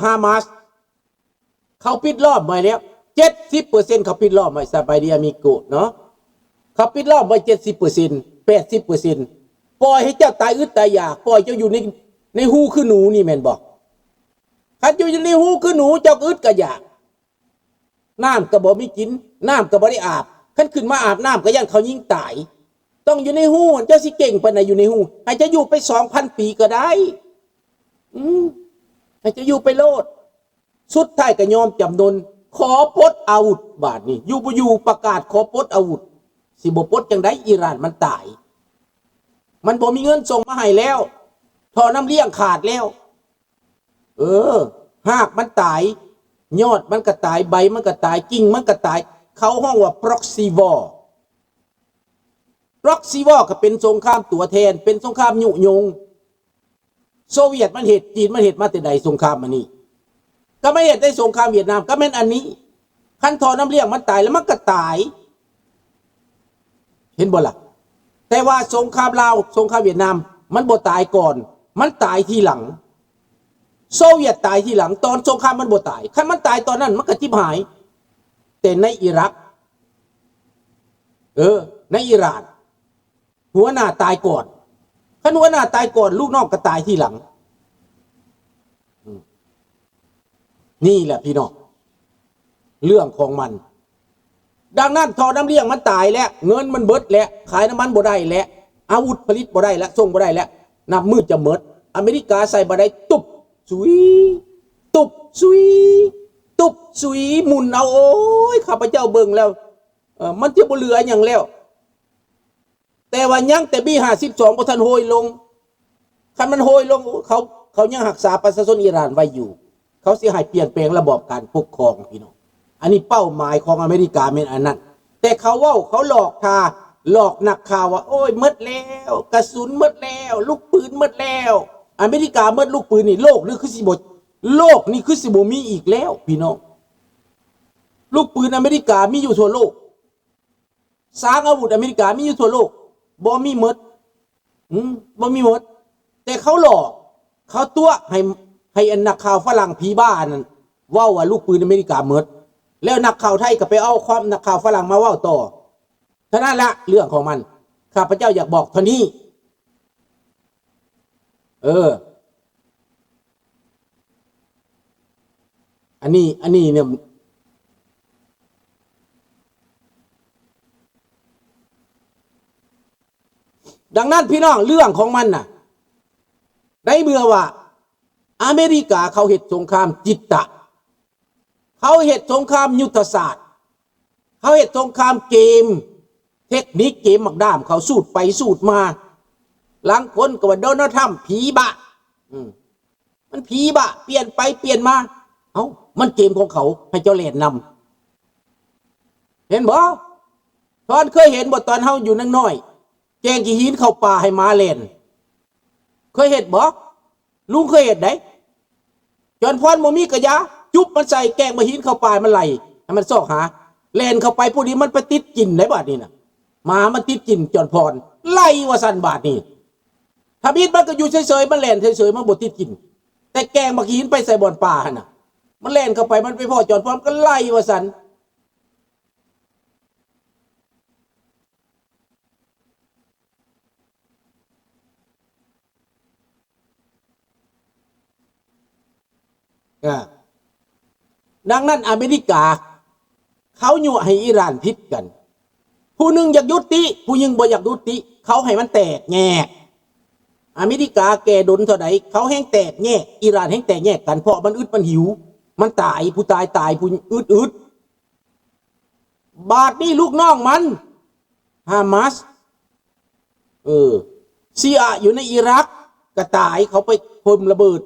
ຮາມາສ ເຂົາປິດລ້ອມໄວ້ແລ້ວ ເຈັດສິບເປີເຊັນ ເຂົາປິດລ້ອມໄວ້ ສະບາຍດີອາມິໂກເນາະ ເຂົາປິດລ້ອມໄວ້ ເຈັດສິບເປີເຊັນ ແປດສິບເປີເຊັນ ປ່ອຍໃຫ້ເຈົ້າຕາຍອຶດຕາຍຢາກ ປ່ອຍເຈົ້າຢູ່ໃນ ໃນຮູຄືໜູນີ້ແມ່ນບໍ່? ຄັນເຈົ້າຢູ່ໃນຮູຄືໜູ ເຈົ້າກະອຶດກະຢາກ ນ້ຳກະບໍ່ມີກິນ ນ້ຳກະບໍ່ໄດ້ອາບ ຄັນຂຶ້ນມາອາບນ້ຳກະຢ້ານເຂົາຍິງຕາຍ ຕ້ອງຢູ່ໃນຮູຫັ້ນ ເຈົ້າຊິເກັ່ງປານໃດຢູ່ໃນຮູ ໃຫ້ເຈົ້າຢູ່ໄປສອງພັນປີກະໄດ້ ອືມ ໃຫ້ເຈົ້າຢູ່ໄປໂລດ ສຸດທ້າຍກະຍອມຈຳນົນ ຂໍປົດອາວຸດ ບາດນີ້ຢູ່ບໍ່ຢູ່ປະກາດຂໍປົດອາວຸດ ຊິບໍ່ປົດຈັ່ງໃດ ອີຣານມັນຕາຍ ມັນບໍ່ມີເງິນສົ່ງມາໃຫ້ແລ້ວ ທໍ່ນ້ຳລ້ຽງຂາດແລ້ວ ເອີ ຮາກມັນຕາຍ ຍອດມັນກະຕາຍ ໃບມັນກະຕາຍ ກິ່ງມັນກະຕາຍ ເຂົາຮ້ອງວ່າ proxy war proxy war ກະເປັນສົງຄາມຕົວແທນ ເປັນສົງຄາມຍຸຍົງ ໂຊວຽດມັນເຮັດ ຈີນມັນເຮັດມາແຕ່ໃດສົງຄາມອັນນີ້ ກະມາເຮັດໃນສົງຄາມຫວຽດນາມ ກະແມ່ນອັນນີ້ ຄັນທໍ່ນ້ຳລ້ຽງມັນຕາຍແລ້ວມັນກະຕາຍ ເຫັນບໍ່ລະ? ແຕ່ວ່າສົງຄາມລາວ ສົງຄາມຫວຽດນາມ ມັນບໍ່ຕາຍກ່ອນ ມັນຕາຍທີຫຼັງ ໂຊວຽດຕາຍທີຫຼັງ ຕອນສົງຄາມມັນບໍ່ຕາຍ ຄັນມັນຕາຍຕອນນັ້ນມັນກະຈິບຫາຍ ແຕ່ໃນອີຣັກ ເອີ ໃນອີຣານ ຫົວໜ້າຕາຍກ່ອນ ຄັນຫົວໜ້າຕາຍກ່ອນ ລູກນ້ອງກະຕາຍທີຫຼັງ ອືມ ນີ້ແຫຼະພີ່ນ້ອງ ເລື່ອງຂອງມັນ ດັ່ງນັ້ນ ທໍ່ນ້ຳລ້ຽງມັນຕາຍແລ້ວ ເງິນມັນເບິດແລ້ວ ຂາຍນ້ຳມັນບໍ່ໄດ້ແລ້ວ ອາວຸດຜະລິດບໍ່ໄດ້ແລ້ວ ສົ່ງບໍ່ໄດ້ແລ້ວ ນັບມື້ຈະໝົດ ອາເມລິກາໃສ່ບາດໃດ ຕຸບ ສຸຍ ຕຸບ ສຸຍ ຕຸບ ສຸຍ ໝູນເອົາ ໂອ້ຍ ຂ້າພະເຈົ້າເບິ່ງແລ້ວ ເອີ ມັນຈະບໍ່ເຫຼືອຫຍັງແລ້ວ ແຕ່ວ່າຍັງແຕ່ບີຫ້າສິບສອງບໍ່ທັນໂຮຍລົງ ຄັນມັນໂຮຍລົງ ໂອ້ ເຂົາ ເຂົາຍັງຮັກສາປະຊາຊົນອີຣານໄວ້ຢູ່ ເຂົາຊິໃຫ້ປ່ຽນແປງລະບອບການປົກຄອງ ພີ່ນ້ອງ ອັນນີ້ເປົ້າໝາຍຂອງອາເມລິກາແມ່ນອັນນັ້ນ ແຕ່ເຂົາເວົ້າ ເຂົາຫຼອກທ່າ ຫຼອກນັກຂ່າວວ່າ ໂອ້ຍ ໝົດແລ້ວ ກະສຸນໝົດແລ້ວ ລູກປືນໝົດແລ້ວ ອາເມລິກາໝົດລູກປືນນີ້ ໂລກນີ້ຄືຊິບໍ່ ໂລກນີ້ຄືຊິບໍ່ມີອີກແລ້ວ ພີ່ນ້ອງ ລູກປືນອາເມລິກາມີຢູ່ທົ່ວໂລກ ສາງອາວຸດອາເມລິກາມີຢູ່ທົ່ວໂລກ ບໍ່ມີໝົດ ອືມ ບໍ່ມີໝົດ ແຕ່ເຂົາຫຼອກ ເຂົາຕົວະໃຫ້ ໃຫ້ອັນນັກຂ່າວຝຣັ່ງຜີບ້າອັນນັ້ນ ເວົ້າວ່າລູກປືນອາເມລິກາໝົດ ແລ້ວນັກຂ່າວໄທກະໄປເອົາຄວາມນັກຂ່າວຝຣັ່ງມາເວົ້າຕໍ່ ເທົ່ານັ້ນລະເລື່ອງຂອງມັນ ຂ້າພະເຈົ້າຢາກບອກເທົ່ານີ້ ເອີ ອັນນີ້ ອັນນີ້ເນຍ ດັ່ງນັ້ນພີ່ນ້ອງ ເລື່ອງຂອງມັນນະ ໃນເມື່ອວ່າອາເມລິກາເຂົາເຮັດສົງຄາມຈິດຕະ ເຂົາເຮັດສົງຄາມຍຸດທະສາດ ເຂົາເຮັດສົງຄາມເກມ ເທັກນິກເກມໝາກດ້າມ ເຂົາສູດໄປສູດມາ ລາງຄົນກະວ່າໂດນັລທຣຳຜີບ້າ ອືມ ມັນຜີບ້າ ປ່ຽນໄປປ່ຽນມາ ເອົ້າ ມັນເກມຂອງເຂົາ ໃຫ້ເຈົ້າແລ່ນນຳ ເຫັນບໍ່? ທ່ານເຄີຍເຫັນບໍ່ ຕອນເຮົາຢູ່ຍັງນ້ອຍ ແກງຂີ້ຫີນເຂົ້າປ່າໃຫ້ໝາແລ່ນ ເຄີຍເຮັດບໍ່? ລຸງເຄີຍເຮັດໃດ ຈອນພອນບໍ່ມີກະຢາ ຈຸບມັນໃສ່ ແກງຂີ້ຫີນເຂົ້າປ່າໃຫ້ມັນໄລ່ ໃຫ້ມັນຊອກຫາ ແລ່ນເຂົ້າໄປ ພໍດີມັນໄປຕິດກິນໃດບາດນີ້ນະ ໝາມັນຕິດກິນ ຈອນພອນ ໄລ່ວ່າຊັ້ນບາດນີ້ ທຳອິດມັນກະຢູ່ເສີຍໆ ມັນແລ່ນເສີຍໆ ມັນບໍ່ຕິດກິນ ແຕ່ແກງຂີ້ຫີນໄປໃສ່ບ່ອນປ່າຫັ້ນນະ ມັນແລ່ນເຂົ້າໄປ ມັນໄປພໍ້ຈອນພອນ ມັນກະໄລ່ວ່າຊັ້ນ ອາ ດັ່ງນັ້ນອາເມລິກາ ເຂົາຍົວະໃຫ້ອີຣານຜິດກັນ ຜູ້ໜຶ່ງຢາກຍຸຕິ ຜູ້ໜຶ່ງບໍ່ຢາກຍຸຕິ ເຂົາໃຫ້ມັນແຕກແຍກ ອາເມລິກາແກ່ດົນເທົ່າໃດ ເຂົາແຮ່ງແຕກແຍກ ອີຣານແຮ່ງແຕກແຍກກັນ ເພາະມັນອຶດມັນຫິວ ມັນຕາຍ ຜູ້ຕາຍຕາຍ ຜູ້ອຶດອຶດ ບາດນີ້ລູກນ້ອງມັນ ຮາມາສ ເອີ ຊີອະຢູ່ໃນອີຣັກກະຕາຍ ເຂົາໄປຖິ້ມລະເບີດ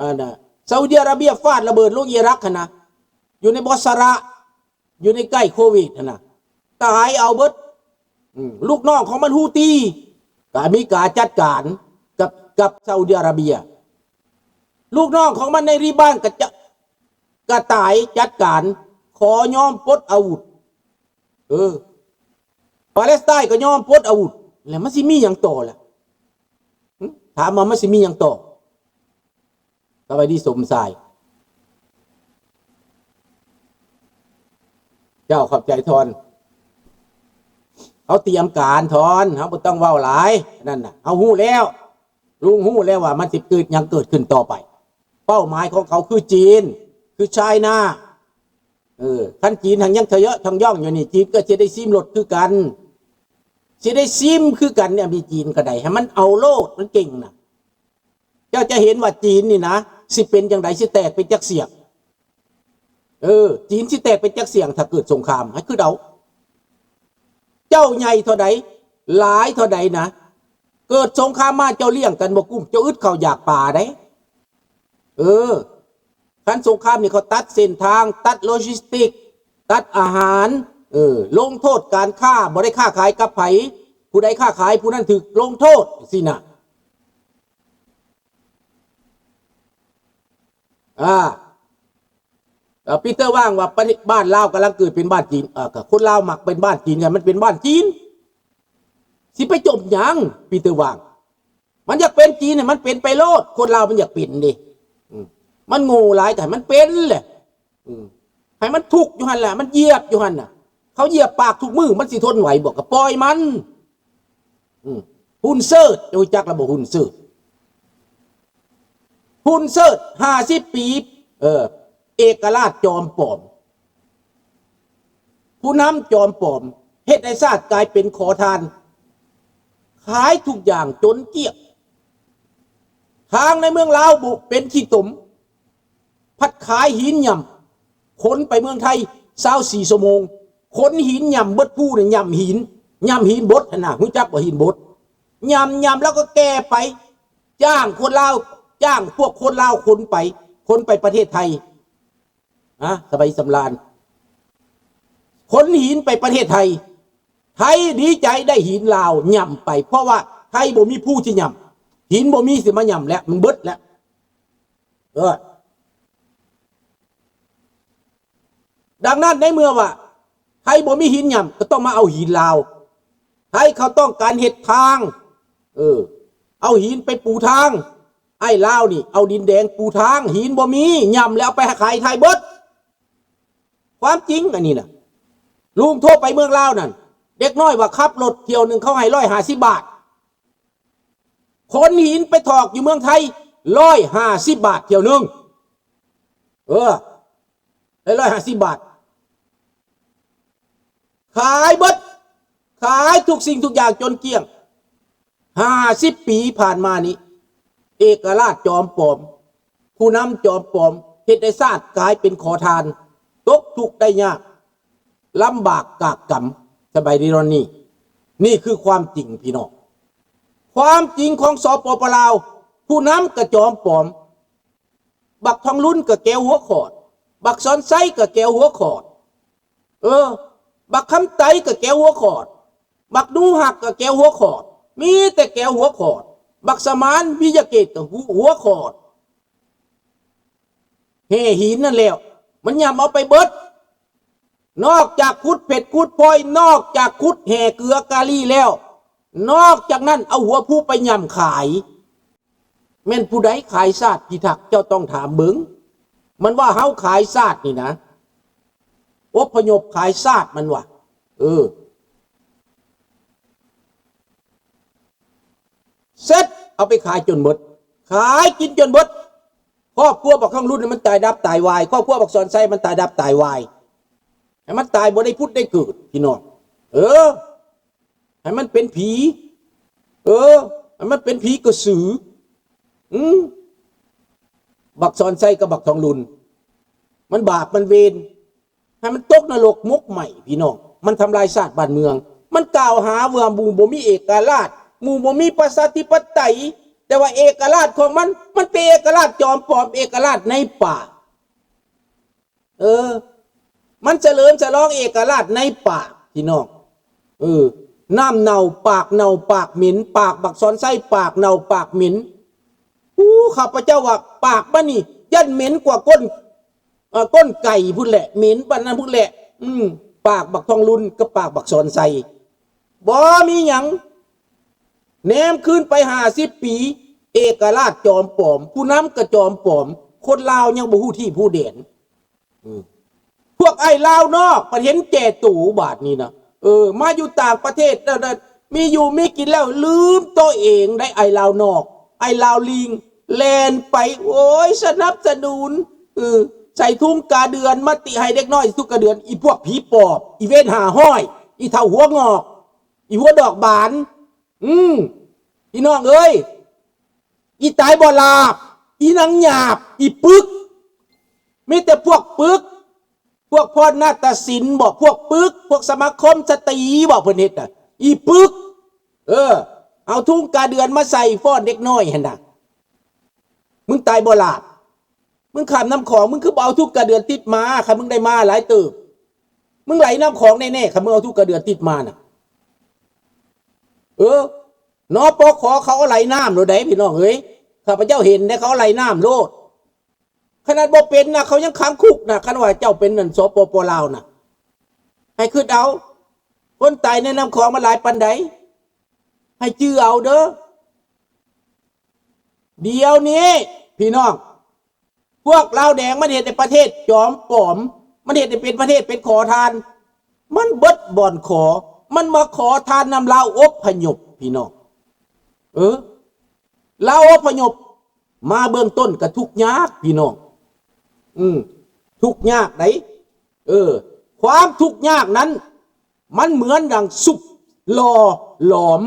ອັນນະ ຊາອຸດີອາຣາເບຍຟາດລະເບີດລົງອີຣັກຫັ້ນນະ ຢູ່ໃນບົດຊະຣະ ຢູ່ໃນໃກ້ໂຄເວດຫັ້ນນະ ຕາຍເອົາເບິດ ອືມ ລູກນ້ອງຂອງມັນ ຮູ້ຕີ ກະອາເມລິກາຈັດການກັບ ກັບຊາອຸດີອາຣາເບຍ ລູກນ້ອງຂອງມັນໃນລີບານກະຈະ ກະຕາຍ ຈັດການ ຂໍຍອມປົດອາວຸດ ເອີ ປາເລສໄຕນ໌ກະຍອມປົດອາວຸດ ແລ້ວມັນຊິມີຫຍັງຕໍ່ລະ? ຫຶ? ຖາມວ່າມັນຊິມີຫຍັງຕໍ່? ສະບາຍດີສົມຊາຍ ເຈົ້າຂອບໃຈທ່ອນ. ເຮົາຕຽມການທ່ອນ ເຮົາບໍ່ຕ້ອງເວົ້າຫຼາຍ ນັ້ນນະ ເຮົາຮູ້ແລ້ວ ລຸງຮູ້ແລ້ວວ່າມັນຊິເກີດຫຍັງເກີດຂຶ້ນຕໍ່ໄປ. ເປົ້າໝາຍຂອງເຂົາຄືຈີນ ຄືໄຊນາ. ເອີ ຄັນຈີນຫັ້ນຍັງທະເຍາະທະຍ້ອງຢູ່ນີ້ ຈີນກໍຊິໄດ້ຊີມລົດຄືກັນ ຊິໄດ້ຊີມຄືກັນ. ແນວນີ້ຈີນກໍໄດ້ ໃຫ້ມັນເອົາໂລດ ມັນເກັ່ງນະ. ເຈົ້າຈະເຫັນວ່າຈີນນີ້ນະ ຊິເປັນຈັ່ງໃດ ຊິແຕກເປັນຈັກສ່ຽງ. ເອີ ຈີນຊິແຕກເປັນຈັກສ່ຽງ ຖ້າເກີດສົງຄາມ ໃຫ້ຄິດເອົາ. ເຈົ້າໃຫຍ່ເທົ່າໃດ ຫຼາຍເທົ່າໃດນະ ເກີດສົງຄາມມາ ເຈົ້າລ້ຽງກັນບໍ່ກຸ້ມ ເຈົ້າອຶດເຂົ້າຢາກປາເດ້. ເອີ ຄັນສົງຄາມນີ້ ເຂົາຕັດເສັ້ນທາງ ຕັດໂລຈິສຕິກ ຕັດອາຫານ ເອີ ລົງໂທດການຄ້າ ບໍ່ໄດ້ຄ້າຂາຍກັບໃຜ ຜູ້ໃດຄ້າຂາຍຜູ້ນັ້ນຖືກລົງໂທດ ຈັ່ງຊີ້ນະ. ອາ ເອີ ປີເຕີວ່າງວ່າ ປະເທດ ບ້ານລາວກຳລັງເກີດເປັນບ້ານຈີນ. ເອີ ກໍຄົນລາວມັກເປັນບ້ານຈີນ ມັນເປັນບ້ານຈີນ ຊິໄປຈົ່ມຫຍັງ ປີເຕີວ່າງ. ມັນຢາກເປັນຈີນໃຫ້ມັນເປັນໄປໂລດ ຄົນລາວມັນຢາກເປັນເດ້. ອືມ ມັນໂງ່ຫຼາຍ ກໍໃຫ້ມັນເປັນແຫຼະ. ອືມ ໃຫ້ມັນທຸກຢູ່ຫັ້ນແຫຼະ ມັນຢຽບຢູ່ຫັ້ນນະ. ເຂົາຢຽບປາກທຸກມື້ ມັນຊິທົນໄຫວບໍ່? ກໍປ່ອຍມັນ. ອືມ ຮຸນເຊີດ ເຈົ້າຮູ້ຈັກລະບໍ່? ຮຸນເຊີດ ຮຸນເຊີດ ຫ້າສິບປີ ເອີ ເອກະລາດຈອມປອມ ຜູ້ນຳຈອມປອມ ເຮັດໃຫ້ຊາດກາຍເປັນຂໍທານ ຂາຍທຸກຢ່າງຈົນກ້ຽງ. ທາງໃນເມືອງລາວບໍ່ເປັນຂີ້ຕົມ ພັດຂາຍຫີນຫຍ້ຳ ຂົນໄປເມືອງໄທຊາວສີ່ຊົ່ວໂມງ ຂົນຫີນຫຍ້ຳເບິດພູນະ ຫຍ້ຳຫີນ ຫຍ້ຳຫີນບົດຫັ້ນນະ ຮູ້ຈັກບໍ່? ຫີນບົດ ຫຍ້ຳ ຫຍ້ຳແລ້ວກໍແກ່ໄປ ຈ້າງຄົນລາວ ຈ້າງພວກຄົນລາວຂົນໄປ ຂົນໄປປະເທດໄທ ນະ ສະບາຍສຳລານ ຂົນຫີນໄປປະເທດໄທ. ໄທດີໃຈໄດ້ຫີນລາວຫຍ້ຳໄປ ເພາະວ່າໄທບໍ່ມີພູທີ່ຫຍ້ຳ ຫີນບໍ່ມີຊິມາຫຍ້ຳແລ້ວ ມັນເບິດແລ້ວ. ເອີ ດັ່ງນັ້ນໃນເມື່ອວ່າໄທບໍ່ມີຫີນຫຍ້ຳ ກໍຕ້ອງມາເອົາຫີນລາວ. ໄທເຂົາຕ້ອງການເຮັດທາງ ເອີ ເອົາຫີນໄປປູທາງ. ອ້າຍລາວນີ້ເອົາດິນແດງປູທາງ ຫີນບໍ່ມີ ຫຍ້ຳແລ້ວເອົາໄປໃຫ້ຂາຍໄທເບິດ. ຄວາມຈິງອັນນີ້ນະ ລຸງໂທໄປເມືອງລາວນັ້ນ ເດັກນ້ອຍວ່າຂັບລົດຖ້ຽວໜຶ່ງເຂົາໃຫ້ຮ້ອຍຫ້າສິບບາດ ຂົນຫີນໄປຖອກຢູ່ເມືອງໄທ ຮ້ອຍຫ້າສິບບາດຖ້ຽວໜຶ່ງ ເອີ ໄດ້ຮ້ອຍຫ້າສິບບາດ ຂາຍເບິດ ຂາຍທຸກສິ່ງທຸກຢ່າງຈົນກ້ຽງ. ຫ້າສິບປີຜ່ານມານີ້ ເອກະລາດຈອມປອມ ຜູ້ນຳຈອມປອມ ເຮັດໃຫ້ຊາດກາຍເປັນຂໍທານ ຕົກທຸກໄດ້ຍາກ ລຳບາກກາກກຳ. ສະບາຍດີນອນນີ້ ນີ້ຄືຄວາມຈິງພີ່ນ້ອງ ຄວາມຈິງຂອງ ສປປ ລາວ. ຜູ້ນຳກະຈອມປອມ ບັກທອງລຸນກະແກວຫົວຂອດ ບັກສອນໄຊກະແກວຫົວຂອດ ເອີ ບັກຄຳໄຕກະແກວຫົວຂອດ ບັກໜູຮັກກະແກວຫົວຂອດ ມີແຕ່ແກວຫົວຂອດ ບັກສະໝານ ວິຍະເກດກະຫົວຂອດ. ແຮ່ຫີນນັ້ນແລ້ວ ມັນຫຍ້ຳເອົາໄປເບິດ. ນອກຈາກຂຸດເພັດຂຸດພອຍ ນອກຈາກຂຸດແຮ່ເກືອກາລີແລ້ວ ນອກຈາກນັ້ນເອົາຫົວພູໄປຫຍ້ຳຂາຍ. ແມ່ນຜູ້ໃດຂາຍຊາດພິທັກ ເຈົ້າຕ້ອງຖາມເບິ່ງ. ມັນວ່າເຮົາຂາຍຊາດນີ້ນະ ອົບພະຍົບຂາຍຊາດມັນວ່າ ເອີ ເສັດ ເອົາໄປຂາຍຈົນເບິດ ຂາຍກິນຈົນເບິດ. ຄອບຄົວບັກທອງລຸນນີ້ມັນຕາຍດັບຕາຍວາຍ ຄອບຄົວບັກສອນໄຊມັນຕາຍດັບຕາຍວາຍ ໃຫ້ມັນຕາຍບໍ່ໄດ້ຜຸດໄດ້ເກີດ ພີ່ນ້ອງ ເອີ ໃຫ້ມັນເປັນຜີ ເອີ ໃຫ້ມັນເປັນຜີກະສື. ອືມ ບັກສອນໄຊກັບບັກທອງລຸນ ມັນບາບມັນເວນ ໃຫ້ມັນຕົກນະລົກໝົກໄໝ້ ພີ່ນ້ອງ. ມັນທຳລາຍຊາດບ້ານເມືອງ ມັນກ່າວຫາວ່າໝູ່ບໍ່ມີເອກະລາດ ໝູ່ບໍ່ມີປະຊາທິປະໄຕ ແຕ່ວ່າເອກະລາດຂອງມັນ ມັນເປັນເອກະລາດຈອມປອມ ເອກະລາດໃນປາກ. ເອີ ມັນສະເຫຼີມສະຫຼອງເອກະລາດໃນປາກ ພີ່ນ້ອງ. ເອີ ນ້ຳເນົ່າ ປາກເນົ່າປາກເໝັນ ປາກບັກສອນໄຊປາກເນົ່າປາກເໝັນ. ໂອ້ ຂ້າພະເຈົ້າວ່າປາກມັນນີ້ຢ້ານເໝັນກວ່າກົ້ນ ເອີ ກົ້ນໄກ່ພຸ້ນແຫຼະ ເໝັນປານນັ້ນພຸ້ນແຫຼະ. ອືມ ປາກບັກທອງລຸນກັບປາກບັກສອນໄຊ ບໍ່ມີຫຍັງ. ແນມຄືນໄປຫ້າສິບປີ ເອກະລາດຈອມປອມ ຜູ້ນຳກະຈອມປອມ ຄົນລາວຍັງບໍ່ຮູ້ທີ່ຮູ້ແດນ. ອືມ ພວກອ້າຍລາວນອກ ບັດເຫັນແກ່ໂຕບາດນີ້ນະ ເອີ ມາຢູ່ຕ່າງປະເທດແລ້ວນະ ມີຢູ່ມີກິນແລ້ວ ລືມໂຕເອງໄດ໋ ອ້າຍລາວນອກ ອ້າຍລາວລີງ ແລ່ນໄປ ໂອ້ຍ ສະໜັບສະໜູນ ເອີ ໃສ່ທຸງກາເດືອນ ມາຕິໃຫ້ເດັກນ້ອຍທຸງກາເດືອນ ອີພວກຜີປອບ ອີເວນຫ້າຮ້ອຍ ອີເຖົ້າຫົວງອກ ອີຫົວດອກບານ ອືມ ພີ່ນ້ອງເອີຍ ອີຕາຍບໍ່ຫຼາບ ອີນາງຫຍາບ ອີປຶກ ມີແຕ່ພວກປຶກ ພວກພອນນາຕະສິນບໍ ພວກປຶກ ພວກສະມາຄົມສະຕີບໍ ເພິ່ນເຮັດນະ ອີປຶກ ເອີ ເອົາທຸງກາເດືອນມາໃສ່ຟ້ອນເດັກນ້ອຍຫັ້ນນະ ມຶງຕາຍບໍ່ຫຼາບ ມຶງຂ້າມນ້ຳຂອງ ມຶງຄືບໍ່ເອົາທຸງກາເດືອນຕິດມາ ຄັນມຶງໄດ້ມາຫຼາຍເຕີບ ມຶງໄຫຼນ້ຳຂອງແນ່ໆ ຄັນມຶງເອົາທຸງກາເດືອນຕິດມານະ ເອີ ນປຂ ເຂົາເອົາໄຫຼນ້ຳໂລດໃດ໋ ພີ່ນ້ອງເອີຍ ຂ້າພະເຈົ້າເຫັນໃດ໋ ເຂົາເອົາໄຫຼນ້ຳໂລດ ຂະໜາດບໍ່ເປັນນະ ເຂົາຍັງຂັງຄຸກນະ ຄັນວ່າເຈົ້າເປັນນັ້ນ ສປປ ລາວນະ ໃຫ້ຄິດເອົາ ຄົນຕາຍໃນນ້ຳຂອງມັນຫຼາຍປານໃດ ໃຫ້ຈື່ເອົາເດີ ດຽວນີ້ ພີ່ນ້ອງ ພວກລາວແດງມັນເຮັດໃຫ້ປະເທດຈອມປອມ ມັນເຮັດໃຫ້ເປັນປະເທດເປັນຂໍທານ ມັນເບິດບ່ອນຂໍ ມັນມາຂໍທານນຳລາວອົບພະຍົບ ພີ່ນ້ອງ ເອີ ລາວອົບພະຍົບ ມາເບື້ອງຕົ້ນກໍທຸກຍາກ ພີ່ນ້ອງ ອືມ ທຸກຍາກໃດ໋ ເອີ ຄວາມທຸກຍາກນັ້ນ ມັນເໝືອນດັ່ງຊຸບຫຼໍ່ຫຼອມ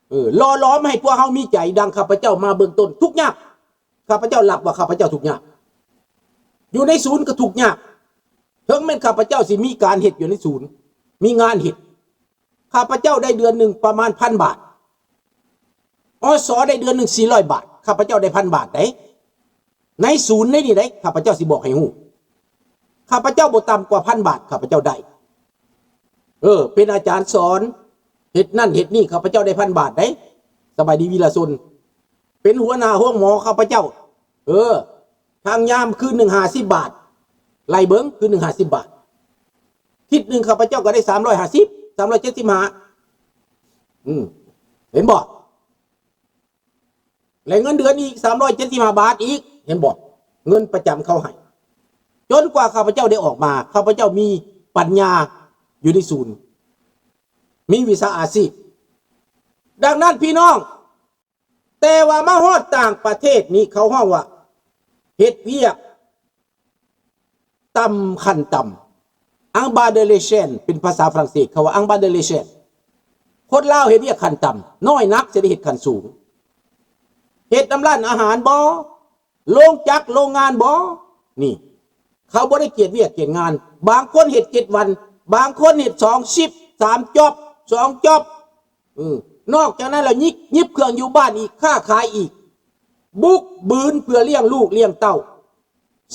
ເອີ ຫຼໍ່ຫຼອມໃຫ້ພວກເຮົາມີໃຈ ດັ່ງຂ້າພະເຈົ້າມາເບື້ອງຕົ້ນ ທຸກຍາກ ຂ້າພະເຈົ້າຮັບວ່າຂ້າພະເຈົ້າທຸກຍາກ ຢູ່ໃນສູນກໍທຸກຍາກ ເຖິງແມ່ນຂ້າພະເຈົ້າຊິມີການເຮັດຢູ່ໃນສູນ ມີງານເຮັດ ຂ້າພະເຈົ້າໄດ້ເດືອນໜຶ່ງປະມານພັນບາດ ອສ ໄດ້ເດືອນໜຶ່ງສີ່ຮ້ອຍບາດ ຂ້າພະເຈົ້າໄດ້ພັນບາດໃດ໋ ໃນສູນໃນນີ້ໃດ໋ ຂ້າພະເຈົ້າຊິບອກໃຫ້ຮູ້ ຂ້າພະເຈົ້າບໍ່ຕ່ຳກວ່າພັນບາດ ຂ້າພະເຈົ້າໄດ້ ເອີ ເປັນອາຈານສອນ ເຮັດນັ້ນເຮັດນີ້ ຂ້າພະເຈົ້າໄດ້ພັນບາດໃດ໋ ສະບາຍດີວິລະຊົນ ເປັນຫົວໜ້າໂຮງໝໍ ຂ້າພະເຈົ້າ ເອີ ທາງຍາມຄືນໜຶ່ງຫ້າສິບບາດ ໄລ່ເບິ່ງ ຄືນໜຶ່ງຫ້າສິບບາດ ທິດໜຶ່ງຂ້າພະເຈົ້າກໍໄດ້ສາມຮ້ອຍຫ້າສິບ ສາມຮ້ອຍເຈັດສິບຫ້າ ອືມ ເຫັນບໍ່ ແລະເງິນເດືອນອີກສາມຮ້ອຍເຈັດສິບຫ້າບາດອີກ ເຫັນບໍ່ ເງິນປະຈຳເຂົາໃຫ້ ຈົນກວ່າຂ້າພະເຈົ້າໄດ້ອອກມາ ຂ້າພະເຈົ້າມີປັນຍາຢູ່ໃນສູນ ມີວິຊາອາຊີບ ດັ່ງນັ້ນ ພີ່ນ້ອງ ແຕ່ວ່າມາຮອດຕ່າງປະເທດນີ້ ເຂົາຮ້ອງວ່າເຮັດວຽກຕ່ຳ ຂັ້ນຕ່ຳ en bas de l'échelle ເປັນພາສາຝຣັ່ງເສດ ເຂົາວ່າ en bas de l'échelle ຄົນລາວເຮັດວຽກຂັ້ນຕ່ຳ ນ້ອຍນັກຊິໄດ້ເຮັດຂັ້ນສູງ ເຮັດນຳຮ້ານອາຫານບໍ ໂລງຈັກໂລງງານບໍ ນີ້ ເຂົາບໍ່ໄດ້ກຽດວຽກກຽດງານ ບາງຄົນເຮັດເຈັດວັນ ບາງຄົນເຮັດສອງຊິບ ສາມຈັອບ ສອງຈັອບ ເອີ ນອກຈາກນັ້ນແລ້ວ ຍິບ ຫຍິບເຄື່ອງຢູ່ບ້ານອີກ ຄ້າຂາຍອີກ ບຸກບືນເພື່ອລ້ຽງລູກລ້ຽງເຕົ້າ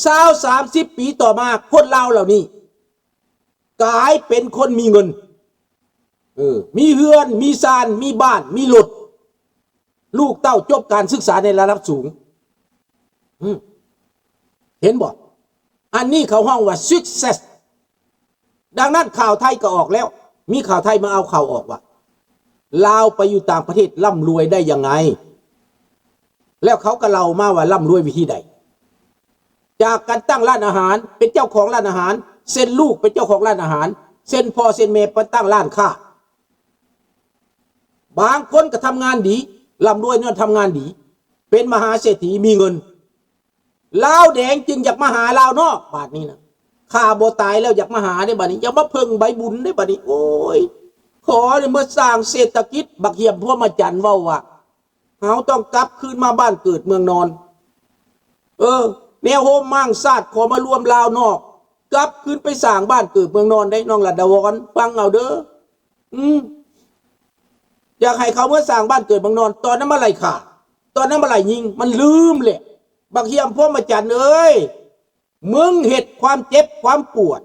ຊາວ ສາມສິບປີຕໍ່ມາ ຄົນລາວເຫຼົ່ານີ້ ກາຍເປັນຄົນມີເງິນ ເອີ ມີເຮືອນ ມີຊານ ມີບ້ານ ມີລົດ ລູກເຕົ້າຈົບການສຶກສາໃນລະດັບສູງ ອືມ ເຫັນບໍ່ ອັນນີ້ເຂົາຮ້ອງວ່າ success ດັ່ງນັ້ນ ຂ່າວໄທກໍອອກແລ້ວ ມີຂ່າວໄທມາເອົາຂ່າວອອກວ່າ ລາວໄປຢູ່ຕ່າງປະເທດລ່ຳລວຍໄດ້ຍັງໄງ ແລ້ວເຂົາກໍເລົ່າມາວ່າລ່ຳລວຍວິທີໃດ ຈາກການຕັ້ງຮ້ານອາຫານ ເປັນເຈົ້າຂອງຮ້ານອາຫານ ເຊັນລູກເປັນເຈົ້າຂອງຮ້ານອາຫານ ເຊັນພໍ່ເຊັນແມ່ໄປຕັ້ງຮ້ານຄ້າ ບາງຄົນກໍທຳງານດີ ລ່ຳລວຍຍ້ອນທຳງານດີ ເປັນມະຫາເສດຖີ ມີເງິນ ລາວແດງຈຶ່ງຢາກມາຫາລາວນອກ ບາດນີ້ນະ ຂ້າບໍ່ຕາຍແລ້ວຢາກມາຫາເດ້ ບາດນີ້ ຢາກມາເພິ່ງໃບບຸນເດ້ ບາດນີ້ ໂອ້ຍ ຂໍເດີ ເມື່ອສ້າງເສດຖະກິດ ບັກຫ້ຽມພວມມະຈັນເວົ້າວ່າ ເຮົາຕ້ອງກັບຄືນມາບ້ານເກີດເມືອງນອນ ເອີ ແນວໂຮມຮ່າງຊາດ ຂໍມາລວມລາວນອກ ກັບຄືນໄປສ້າງບ້ານເກີດເມືອງນອນໄດ໋ ນ້ອງລັດດາວອນ ຟັງເອົາເດີ ອືມ ຢາກໃຫ້ເຂົາເມືອສ້າງບ້ານເກີດເມືອງນອນ ຕອນນັ້ນມາໄລ່ຂ້າ ຕອນນັ້ນມາໄລ່ຍິງ ມັນລືມແຫຼະ ບັກຫ້ຽມພວມມະຈັນເອີຍ ມຶງເຮັດຄວາມເຈັບຄວາມປວດ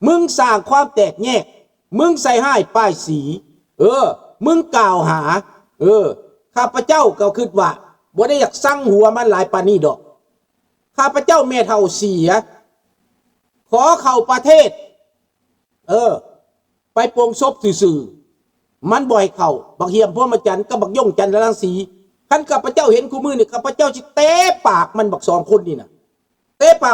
ມຶງສ້າງຄວາມແຕກແຍກ ມຶງໃສ່ຮ້າຍປ້າຍສີ ເອີ ມຶງກ່າວຫາ ເອີ ຂ້າພະເຈົ້າກໍຄິດວ່າ ບໍ່ໄດ້ຢາກຊັງຫົວມັນຫຼາຍປານນີ້ດອກ ຂ້າພະເຈົ້າແມ່ເຖົ້າເສຍ ຂໍເຂົ້າປະເທດ ເອີ ໄປໂປງສົບຊື່ໆ ມັນບໍ່ໃຫ້ເຂົ້າ ບັກຫ້ຽມພວມມະຈັນກັບບັກຢົງຈັນທະລັງສີ ຄັນຂ້າພະເຈົ້າເຫັນຄູ່ມື້ນີ້ ຂ້າພະເຈົ້າຊິເຕະປາກມັນ ບັກສອງຄົນນີ້ນະ ເຕະປາກ